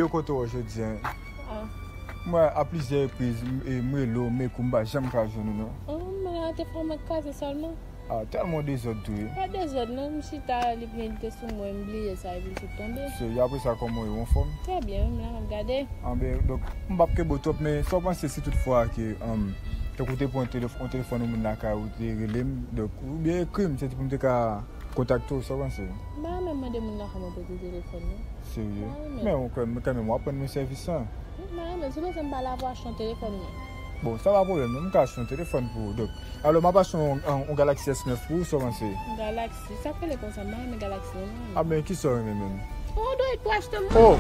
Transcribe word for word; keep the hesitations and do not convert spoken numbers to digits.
Yo kote w jodi a? Ah. Mwen a plizyè repriz, m, e, m rele w, m ekou, m pa janm ka jwenn ou non. Oh, mwen la te fè mwen kraze sèlman. Ah, tèlman dezòd tou ye. Pa dezòd non, m chita, li vin te sou mwen, m bliye sa, epi l sot tonbe. Se, apre sa, kòman w ye, w anfòm? Trè byen, m la, m ap gade. Anben, donk, m p ap kenbe w twòp, men sa w panse si toutfwa ke, um, tankou w te pran yon telef-, yon telefòn yon moun lakay ou te rele m, donk, oubyen ekri m, se pou m te ka kontakte w, sa w panse? M pa renmen mande moun lakay mwen pote telefòn non. Serye? Pa renmen. Men w kanmenm, kanmenm, w ap rann mwen sèvis lan. M pa renmen, sou bezwen m pale avè w achte yon telefòn mwen. Bon, sa pa pwoblèm non, m ka achte yon telefòn pou ou. Donk, alò, m ap achte yon, yon, yon Galaxy S nèf pou ou, sa w panse? Galaxy, sa k rele konsa, m pa renmen Galaxy non. Ah, men ki sa w renmen menm? Oh, Android pou achte mwen. Oh!